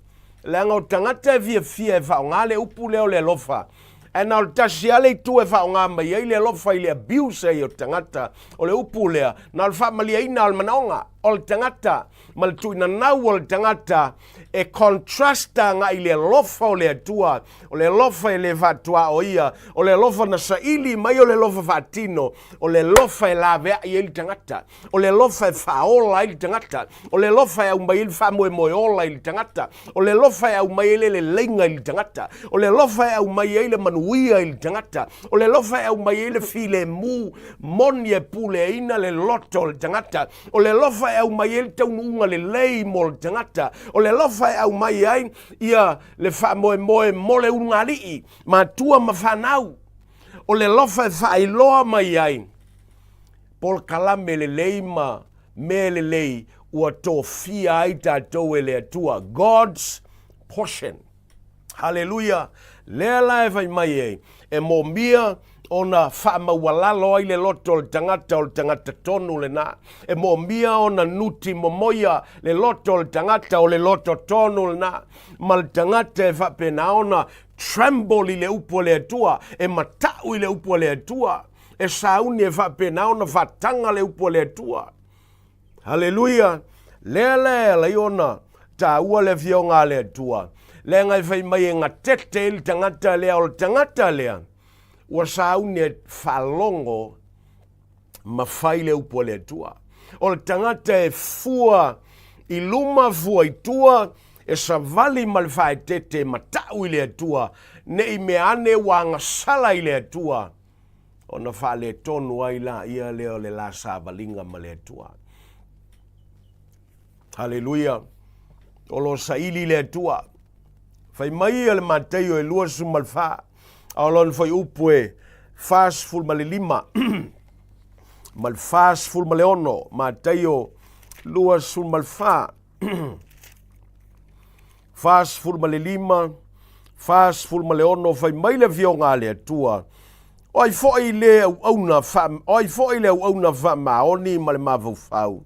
Leaga o tagata e fiafia e faaaoga le upu lea o le alofa. Ae na o le tasi lava le itu e faaaoga mai ai le alofa i le abuse ai o tagata, o le upu lea, na o le faamaliaina o le manaoga o le tagata ma le tuuinanau o le tagata e contrasta agai i le alofa o le Atua, o le alofa e le faatuaoia, o le alofa na saili mai o le alofa faatino, o le alofa e laveai ai le tagata. O le alofa e faaola ai le tagata. O le alofa e aumai ai le faamoemoe ola i le tagata. O le alofa e aumai ai le leleiga i le tagata. O le alofa e aumai ai le manuia i le tagata. O le alofa e aumai ai le filemu moni e puleaina le loto o le tagata. O le alofa e aumai ai le taunuuga lelei mo le tagata. O le alofa e aumai ai ia le faamoemoe mo le ulugalii, matua ma fanau. O le alofa e faailoa mai ai polokalame lelei ma mea lelei ua tofia ai tatou e le Atua, God's portion. Haleluia! Lea la e fai mai ai, e moomia ona faamaualalo ai le loto o le tagata o le tagata tonu lena. E moomia ona nuti momoia le loto o le tagata o le loto tonu lena. Ma le tagata e faapena ona tremble i le upu a le Atua, e mata'u i le upu a le Atua. E sauni e faapena ona faataga le upu a le Atua. Haleluia! Lea la e ala ai ona taua le Afioga a le Atua, leaga e fai mai e gatete ai le tagata lea, o le tagata lea ua sauni e faalogo ma fai le upu a le Atua. O le tagata e fua i luma, fua i tua, e savali ma le faaeteete e mata'u i le Atua, ne i mea ane ua agasala i le Atua, ona faaletonu ai laia lea o le la savaliga ma le Atua. Haleluia! O lo o saili le Atua. Fai mai ia le Mataio e 24, a o lona fuaiupu e 45 ma le 46, Mataio 24, 45, 46, fai mai le Afioga a le Atua, O ai foi le auauna faa, o ai foi le auauna faamaoni ma le mafaufau,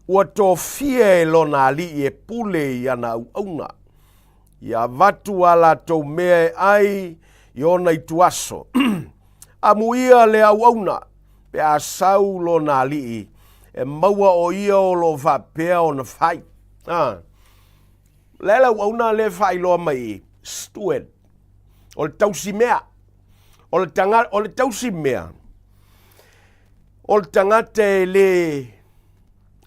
ua tofia e lona alii e pule i ana auauna, ia avatu a latou mea e ai i ona ituaso. Amuia le auauna pe a sau lona alii, e maua o ia o lo o faapea ona fai. A. Le le auauna lea e faailoa mai i, steward, o le tausimea. O le, tanga, o le tausimea, o le tagata e le,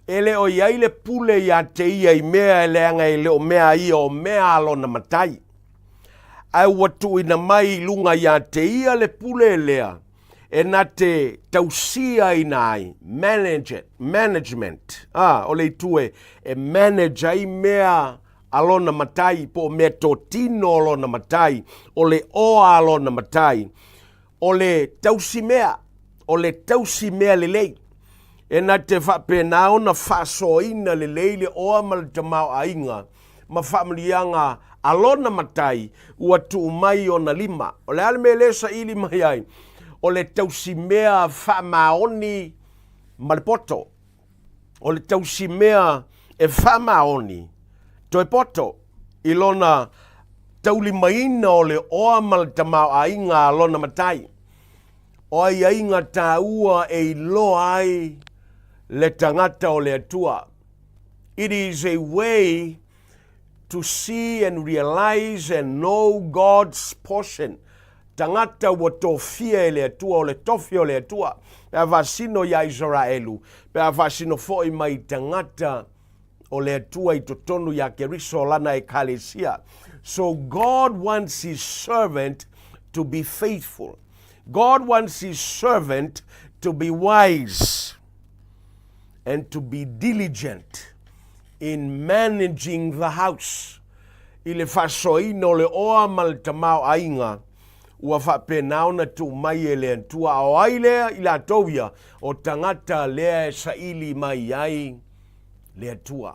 e le o i ai le pule iā te ia i mea e leaga e le o mea a ia o mea a lona matai. Ae ua tuuina mai i luga iā te ia le pule lea e na te tausiaina ai, manage it, management, a, o le itu e, e manage ai mea a lona matai po o mea totino o lona matai, o le oa a lona matai, o le tausimea, o le tausimea lelei. E na te faapena ona faasoaina lelei le oa ma le tamaoaiga ma faamanuiaga a lona matai ua tuu mai i ona lima. O le a le mea lea e saili mai ai? O le tausimea faamaoni ma le poto. O le tausimea e faamaoni toe poto i lona taulimaina o le oa ma le tamaoaiga a lona matai. O aiaiga taua e iloa ai le tagata o le Atua. It is a way to see and realize and know God's portion. Tagata ua tofia e le Atua, o le tofi o le Atua, pe a faasino iā Isaraelu, pe a faasino foi mai tagata o le Atua i totonu iā Keriso o lana Ekalesia. So God wants His servant to be faithful. God wants His servant to be wise and to be diligent in managing the house. I le faasoaina o le oa ma le tamaoaiga, ua faapena ona tuu mai e le Atua. A o ai lea i latou ia? O tagata lea e saili mai ai le Atua.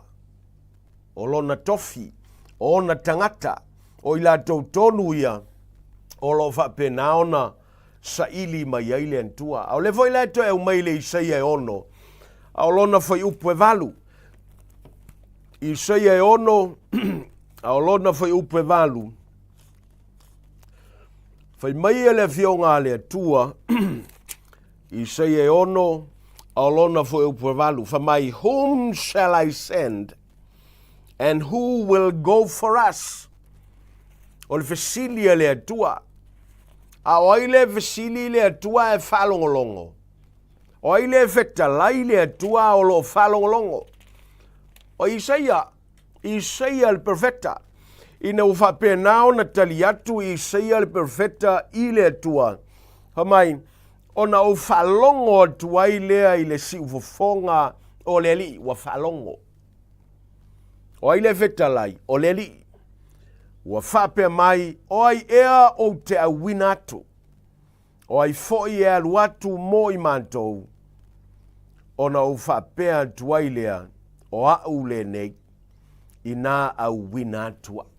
O lona tofi, o ona tagata, o i latou tonu ia o lo o faapena ona saili mai ai le Atua. A o lea foi la e toe aumai le Isaia e 6, a o lona fuaiupu e 8. Isaia e 6, a o lona fuaiupu e 8. Fai mai e le afioga a le Atua, Isaia e 6, a o lona fuaiupu e 8, fai mai, Whom shall I send, and who will go for us? O le fesili a le Atua. A o ai le fesili i le Atua e faalogologo? O ai le fetalai le Atua o lo o faalogologo? O Isaia, Isaia le perfeta. Ina ua faapena ona tali atu Isaia le perfeta i le Atua, fai mai, ona ou faalogo atu ai lea i le siufofoga o le Alii, ua faalogo. O ai le fetalai? O le Alii. Ua faapea mai, o ai ea ou te auina atu? O ai foi e alu atu mo i matou? Ona ou faapea atu ai lea, o a'u lenei, inā auina atu a'u.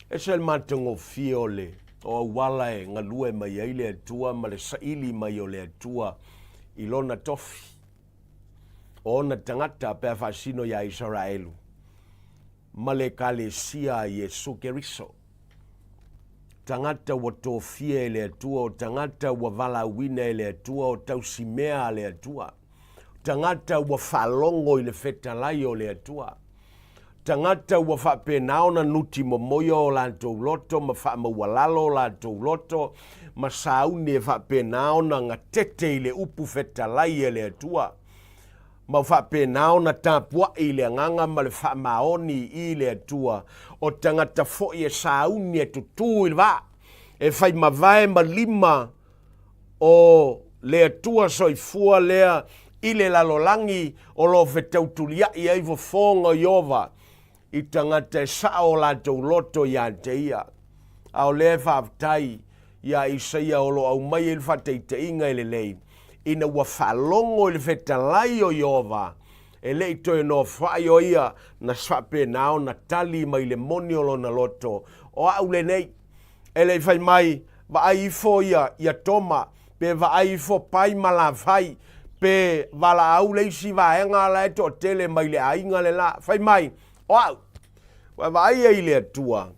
Ese le matagofie o le o auala e galue mai ai le Atua ma le saili mai o le Atua i lona tofi, o ona tagata pe a faasino iā Isaraelu ma le Ekalesia a Iesu Keriso. Tagata ua tofia e le Atua, o tagata ua valaauina e le Atua, o tausimea a le Atua. Tagata ua faalogo i le fetalai o le Atua. Tagata ua faapena ona nuti momoia o latou loto ma faamaualalo o latou loto ma sauni e faapena ona gatete i le upu fetalai a le Atua ma faapena ona tapuai i le agaga ma le faamaoni i le Atua, o tagata foi e sauni e tutū i le vaa, e fai mavae ma lima o le Atua soifua lea i le lalolagi o lo o fetautuliaʻi ai fofoga o Ieova i tagata e sao o latou loto iā te ia. A o lea e faafetai iā Isaia o lo o aumai ai le faataitaiga e lelei, ina ua faalogo i le fetalai o Ieova, e le i toe nofoai o ia na faapena ona tali mai le moni o lona loto, O a'u lenei. E le i fai mai, Vaai ifo ia, ia Toma, pe vaai ifo Pai ma Lafai, pe valaau le isi vaega la e toatele mai le aiga le la. Fai mai, o au. Ua vaai ai i le Atua.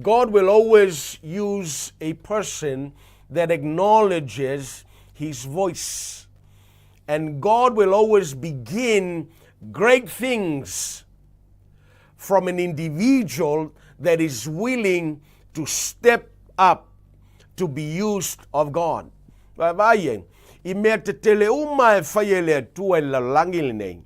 God will always use a person that acknowledges his voice. And God will always begin great things from an individual that is willing to step up to be used of God. Vaavaai ai, i mea tetele uma e fai e le Atua i le lalolagi lenei,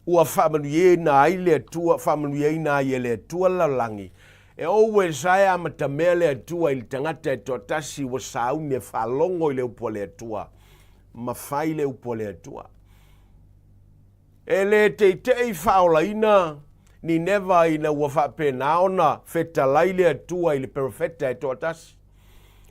ua faamanuiaina ai le Atua, faamanuiaina ai e le Atua le lalolagi, e always lava e amatamea le Atua i le tagata e toatasi ua sauni e faalogo i le upu a le Atua ma fai le upu a le Atua. E le teitei faaolaina Nineva ina ua faapena ona fetalai le Atua i le perofeta e toatasi.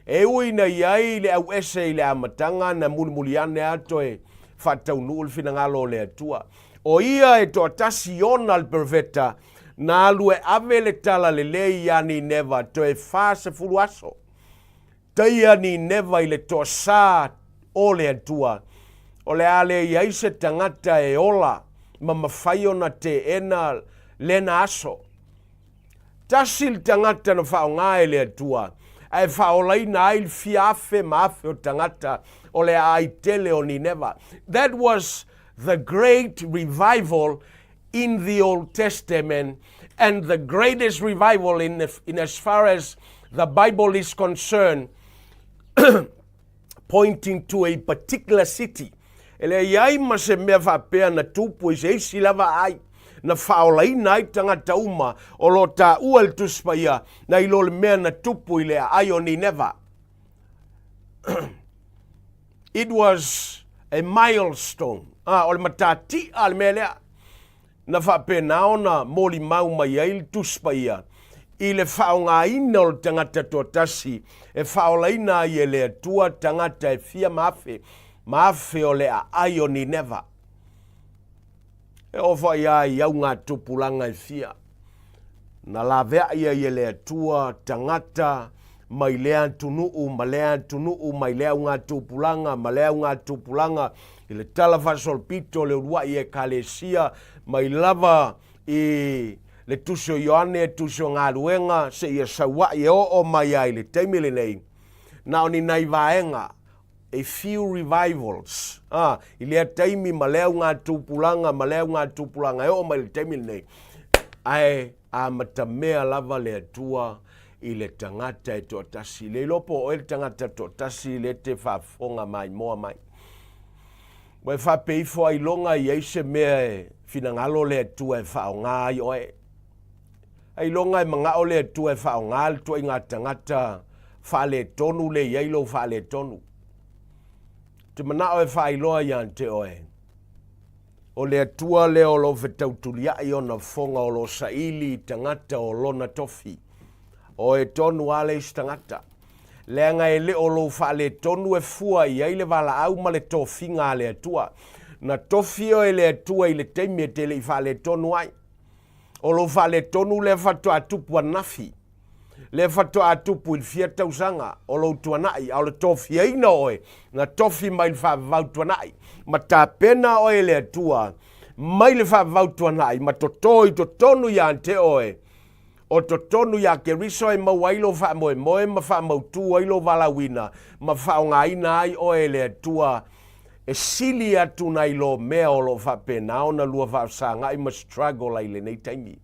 E ui ina i ai le auese i le amataga na mulimuli ane a toe faataunuu le finagalo o le Atua. O ia e toatasi ona le perofeta na alu e ave le tala lelei iā Nineva toe 40 aso. Taia Nineva i le toasā o le Atua, o le a le i ai se tagata e ola ma mafai ona teena lena aso. Tasi le tagata na faaaoga e le Atua, ae faaolaina ai le fia afe ma afe o tagata o le aai tele o Nineva. That was the great revival in the Old Testament and the greatest revival in, in as far as the Bible is concerned, pointing to a particular city. E le iai ma se mea faapea na tupu i se isi lava ai, na faaolaina ai tagata uma o lo taua i le Tusi Paia, na i lo le mea na tupu i le aai o Nineva. It was a milestone. Ah, o le matati'a le mea lea. Na faapena ona molimau mai ai le Tusi Paia i le faaaogaina o le tagata toatasi e faaolaina ai e le Atua tagata e fia ma afe ma afe o le aai o Nineva. E oo foi lava i augatupulaga e fia, na laveai ai e le Atua tagata mai lea atunuu ma lea atunuu, mai lea augatupulaga ma lea augatupulaga, i le tala faasolopito o le uluai Ekalesia, mai lava i le Tusi o Ioane, Tusi o Galuega, seia saua'i e oo mai ai i le taimi lenei, na o ni nai vaega a few revivals, a, i lea taimi ma lea augatupulaga ma lea augatupulaga e oo mai i le taimi lenei, ae amatamea lava le Atua i le tagata e toatasi. Le iloa po o oe le tagata toatasi le te faafofoga maimoa mai. Ua e faapea ifo ailoga e i ai se mea e finagalo le Atua e faaaoga ai oe. Ailoga e manao le Atua e faaaoga le tuaiga tagata faaletonu le i ai lou faaletonu. Ou te manao e faailoa ia te oe, o le Atua lea o lo o fetautuliai ona fofoga o lo o saili i tagata o lona tofi. O oe tonu lava le isi tagata. Leaga e le o lou faaletonu e fua i ai le valaau ma le tofiga a le Atua. Na tofi oe e le Atua i le taimi e te le i faaletonu ai. O lou faaletonu lea faatoa tupu ananafi, lea faatoa tupu i le fia tausaga o lou tuanai, a o le tofiaina o oe, na tofi mai le faavavau tuanai, ma tapena oe e le Atua mai le faavavau tuanai, ma toto i totonu ia te oe, o totonu iā Keriso e maua ai lou faamoemoe ma faamautū ai lou valaauina, ma faaaogaina ai oe e le Atua e sili atu nai lo mea o lo o faapena ona lua faafesagai ma struggle ai i lenei taimi.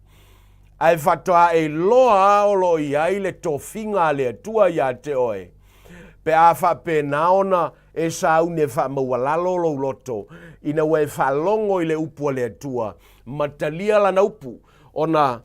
Ae faatoa e iloa a o lo o i ai le tofiga a le Atua iā te oe, pe a faapena ona e sauni e faamaualalo lou loto ina ua e faalogo i le upu a le Atua ma talia lana upu, ona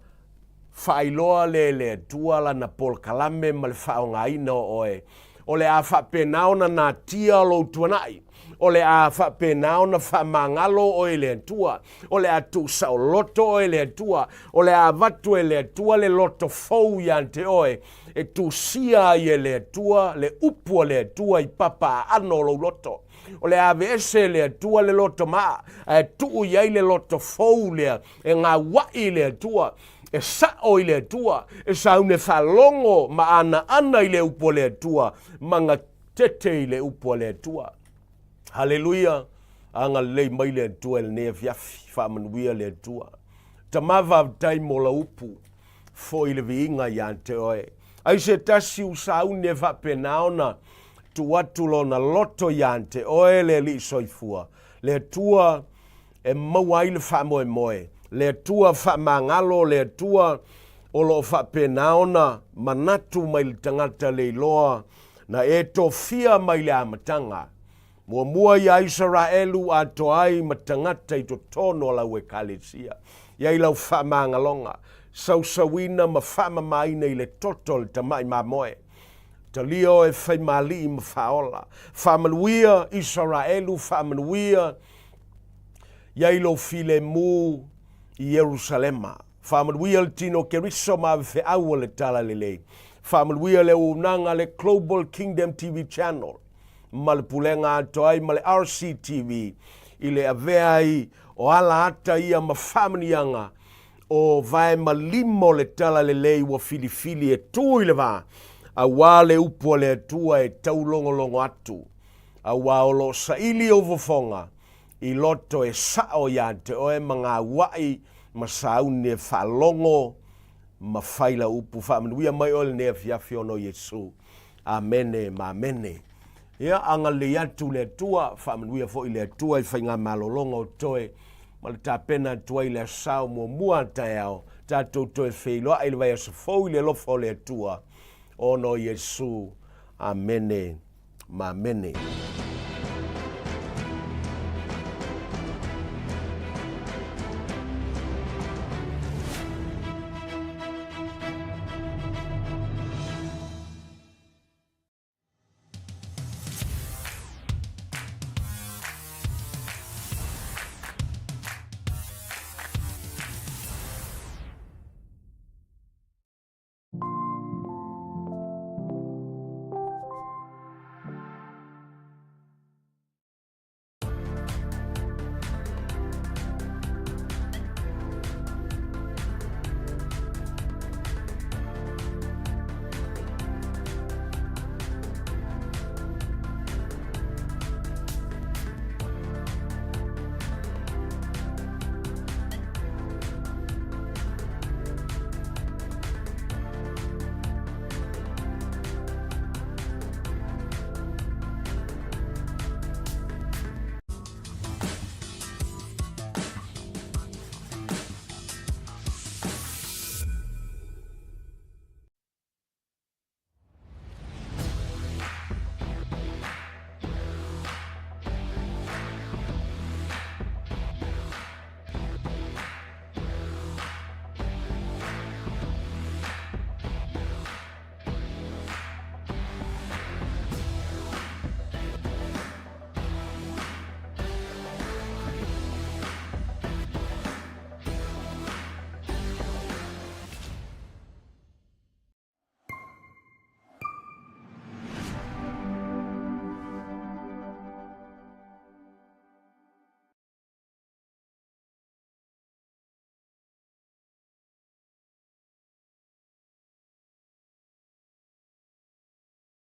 faailoa lea e le Atua lana polokalame ma le faaaogaina o oe. O le a faapena ona natia lou tuanai. O le a faapena ona faamagalo oe e le Atua. O le a tuusaoloto oe e le Atua. O le a avatu e le Atua le loto fou iā te oe, e tusia ai e le Atua le upu a le Atua i papa aano o lou loto. O le a aveese e le Atua le loto maa, ae tuu i ai le loto fou lea e gauaʻi i le Atua. e sa'o i le Atua, e sauni e faalogo ma anaana i le upu a le Atua, ma gatete i le upu a le Atua. Haleluia! Agalelei mai le Atua i lenei afiafi, faamanuia le Atua. Tama faafetai mo lau upu, foi le viiga ia te oe. Ai se tasi ua sauni e faapena ona tuu atu lona loto ia te oe le Alii Soifua, le Atua e maua ai le faamoemoe, le Atua faamagalo, le Atua o lo o faapena ona manatu mai le tagata le iloa na e tofia mai le amataga. Muamua iā Isaraelu atoa ai ma tagata i totonu o lau Ekalesia. I ai lau faamagaloga, sausauina ma faamamaina i le toto o le tamai mamoe. Talia oe faimaali'i ma faaola. Faamanuia Isaraelu, faamanuia i ai lou filemu i Ierusalema. Faamanuia le tino o Keriso ma ave feau o le Talalelei. Faamanuia le auaunaga a le Global Kingdom TV Channel ma le pulega atoa ai ma le RCTV i le avea ai o ala ata ia ma faamanuiaga o vae ma lima o le Talalelei ua filifili e tu i le va auā le upu a le Atua e taulogologo atu auā o lo o saili ou fofoga i loto e sa'o iā te oe ma gaua'i ma sauni e faalogo ma fai lau upu. Faamanuia mai oe lenei afiafi ona o Iesu. Amene ma amene. Ia, agalelei atu le Atua, faamanuia foi le Atua i faigamalologa o toe ma le tapena atu ai le asao muamua a taeao, tatou toe feiloai i le vaiaso fou i le alofa o le Atua, ona o Iesu. Amene ma amene.